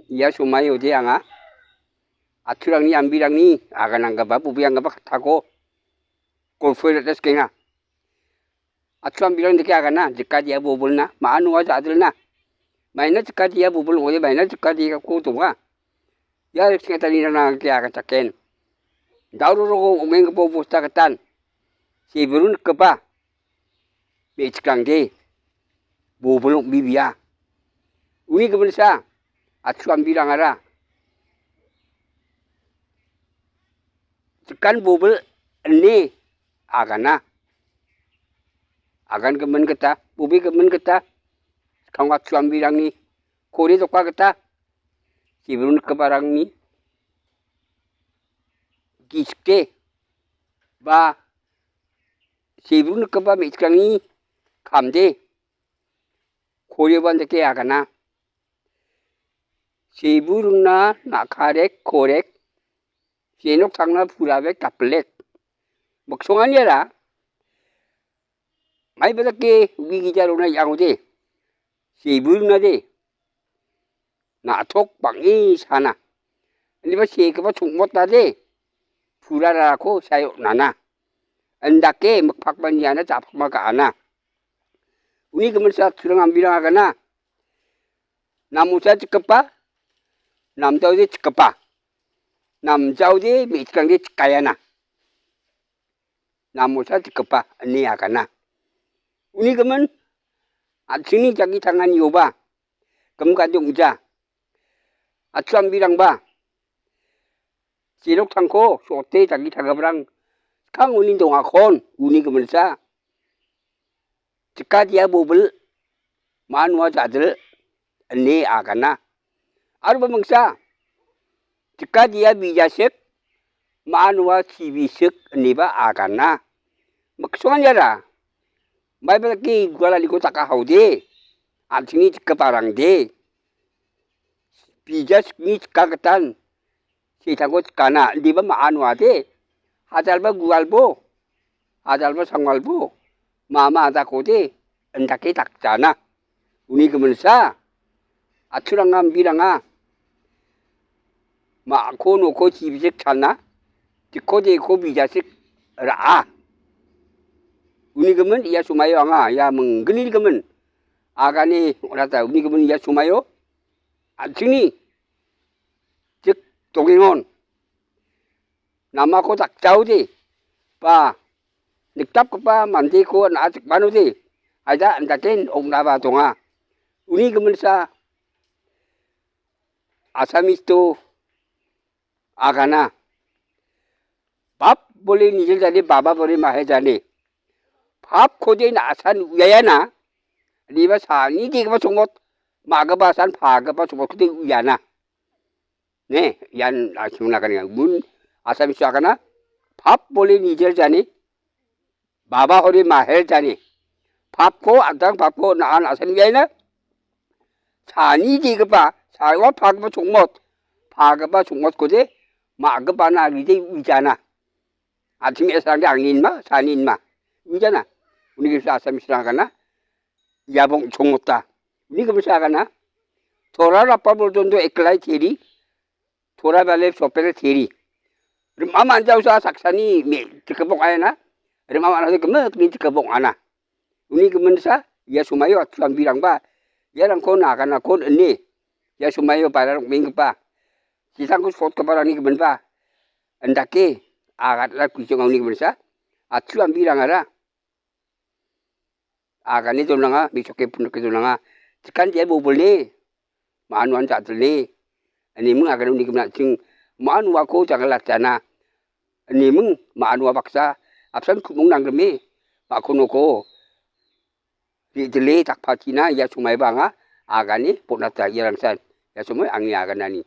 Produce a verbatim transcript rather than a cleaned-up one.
Ia somaio de anga aturangni, ambirangni agananggipa, bobeanggipa kattako golpoe ra·na sikenga. Achu ambirang dake agana, jikadia bobilna, ma·a noa ja·dilna. Maina jikadia bobil ong·ode, maina jikadiako donga. Ia riksing·atanirangna dake aganchaken. Daurorogo ong·enggipa bosta gitan, sebrun nikgipa me·chikrangde bobil ong·bibia. Uni giminsa achu ambirangara chikan bobil ine agana. Agangimin gita, bobegimin gita, skang achu ambirangni kore doka gita, sebrun nikgiparangni gisikde ba sebrun nikgipa me·chikrangni kamde koreban dake agana. Sebrungna na·karek korek, senok tangna purabek dapilek. Miksonganiara maiba dake ui gijarona iangode, sebrungnade na·tok bang·e sana. Indiba segipa chongmotnade purararako sae on·ana. Indake mikpakmaniana ja·pakma ga·ana. Uni giminsa aturang ambirang agana. Namosa jikgipa, namjaode jikgipa. Namjaode me·chikrangde jikaiana. Namosa jikgipa ine agana. Uni gimin an·chingni jagi tanganioba gimgade ong·ja. Achu ambirangba seroktangko sote jagi tanggiparang skang uni dongakon uni giminsa jikadia bobil, ma·a noa ja·dil ine agana. Aroba mingsa, jikadia bijasik, ma·a noa chibisik ineba agana. Miksonganiara maiba dake gualaniko dakahaode, an·chingni jikgiparangde bijasikni jika gitan setangko jikana, indiba ma·a noade, hajalba gualbo, hajalba sangwalbo, mama adakode, indake dakjana. Uni giminsa aturanga, ambiranga, ma·ako noko chibisik chana, dikko deko bijasik ra·a. Uni gimin ia somaio anga ia minggni gimin agane ong·rata. Uni gimin ia somaio an·chingni jik dongengon namako dakjaode ba niktapgipa mandeko na·a jikmanode aida andaken ong·naba donga. Uni giminsa Asamisto agana. Pap bole nijel jane, baba bole mahel jane. Papkode na·asa uiayana. Indiba sani deggipa chongmot, ma·gipa san pagipa chongmotkode uiana. Ne, ian asongna gani gun Asamisto agana. Pap bole nijel jane, baba hore mahel jane. Papko, adang papko na·a na·san uiaina. Sani deggipa, saiwa pagipa chongmot, pagipa chongmotkode ma·gipana ride uijana. An·ching me·asrangde angni inma, sani inma uijana. Uni giminsa Asamistrang agana iabong chongmota. Uni giminsa agana Torah rapa borjondo eklai teri, Torah bale sopele teri. Rim·a man·jaosa saksani me-, jikgipok ayana. Rim·a man·jaosa gimikni jikgipok ana. Uni giminsa ia somaio achu ambirangba iarangko naganakon ine. Ia somaio baira rong·menggipa, sitangko sotgiparangni giminba indake agatna kuching uni giminsa achu ambirangara agane donanga, mesoke pundoke donanga. Chikan dia bobilni, ma·a noan ja·dilni. Iniming agane uni gimin an·ching ma·a noako jangalatjana. Iniming ma·a noa baksa apsan ku·mung nangrime, ma·ako noko re·dile dakpachina ia somaiba anga agane bon·ata. Iarangsan ia somai angni aganani.